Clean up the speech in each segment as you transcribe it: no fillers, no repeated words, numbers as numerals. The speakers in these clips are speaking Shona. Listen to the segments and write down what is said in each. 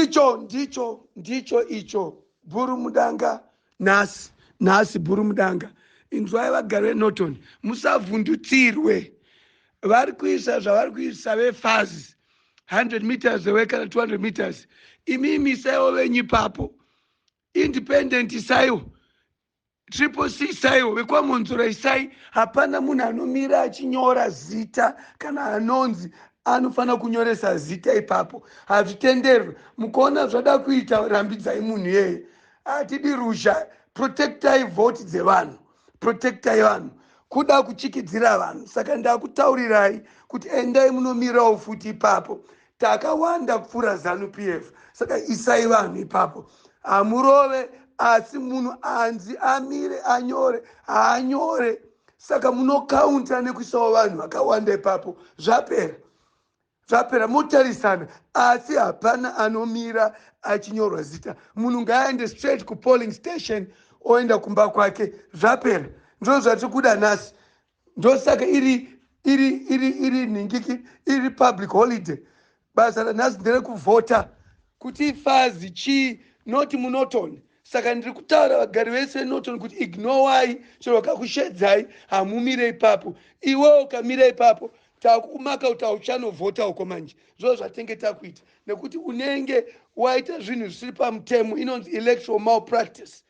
Icho ndicho ndicho icho bhuru mudanga nhasi, nhasi bhuru mudanga. Inzwai vagari veNorton, musavhundutsirwe. Vari kuisa zvavari kuisa veFAZ 100 meters away kana 200 meters. Imimi isaiwo venyu ipapo, independent isaiwo, Triple C isaiwo, vekwaMonzora isai. Hapana munhu anomira achinyora zita kana anonzi anofanira kunyoresa zita ipapo, hazvitenderwe. Mukaona zvada kuita, rambidzai munhu iyeye. Hatidi ruzha. Protectai vhoti dzevanhu, protectai vanhu. Kuda kuchikidzira vanhu. Saka ndakutaurirai kuti endai munomirawo futi ipapo. Takawanda kupfuura ZANU PF, saka isai vanhu ipapo. Hamurove, asi munhu anzi amire anyore, haanyore. Saka munokaunta nekuisawo vanhu vakawanda ipapo. Zvapera, zvapera, motarisana. Asi hapana anomira achinyorwa zita. Munhu ngaaende straight kupolling station, oenda kumba kwake. Zvapera. Ndo zvatiri kuda nhasi. Ndosaka iri nhingiki, iri public holiday. Basa ranhasi nderekuvhota. Kuti iFAZ chii, noti muNorton. Saka ndiri kutaura vagari vese veNorton kuti ignorewai chero vakakushedzai, hamumire ipapo. Iwewo ukamira ipapo, takukumaka kuti hauchanovhota uko. Manje zvo zvatenge takuita nekuti unenge waita zvinhu zvisiri pamutemo, inonzi electoral malpractice.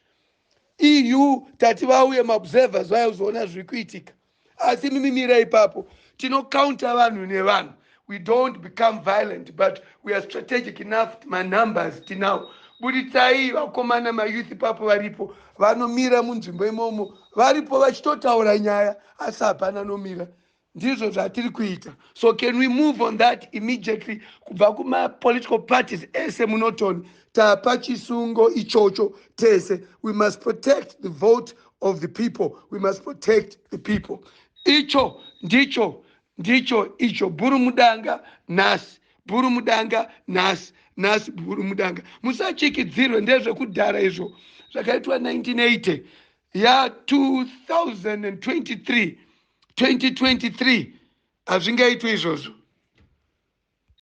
EU tati vauye maobservers vaya kuzoona zviri kuitika, asi mimimira ipapo. Tinokaunta vanhu nevanhu. We don't become violent, but we are strategic enough. Manumbers tinawo. Buditsai vakomana, mayouth ipapo varipo, vanomira munzvimbo imomo, varipo vachitotaura nyaya, asi hapana nomira. Ndizvo zvatiri kuita. So can we move on that immediately? Kubva kumapolitical parties ese muNorton, tapa chisungo ichocho tese. We must protect the vote of the people. We must protect the people. Icho ndicho ndicho icho bhuru mudanga nhasi, bhuru mudanga nhasi, nhasi bhuru mudanga. Musachikidzirwe, ndezvekudhara izvo zvakaitwa 1980 ya2023, 2023 hazvingaitwe izvozvo.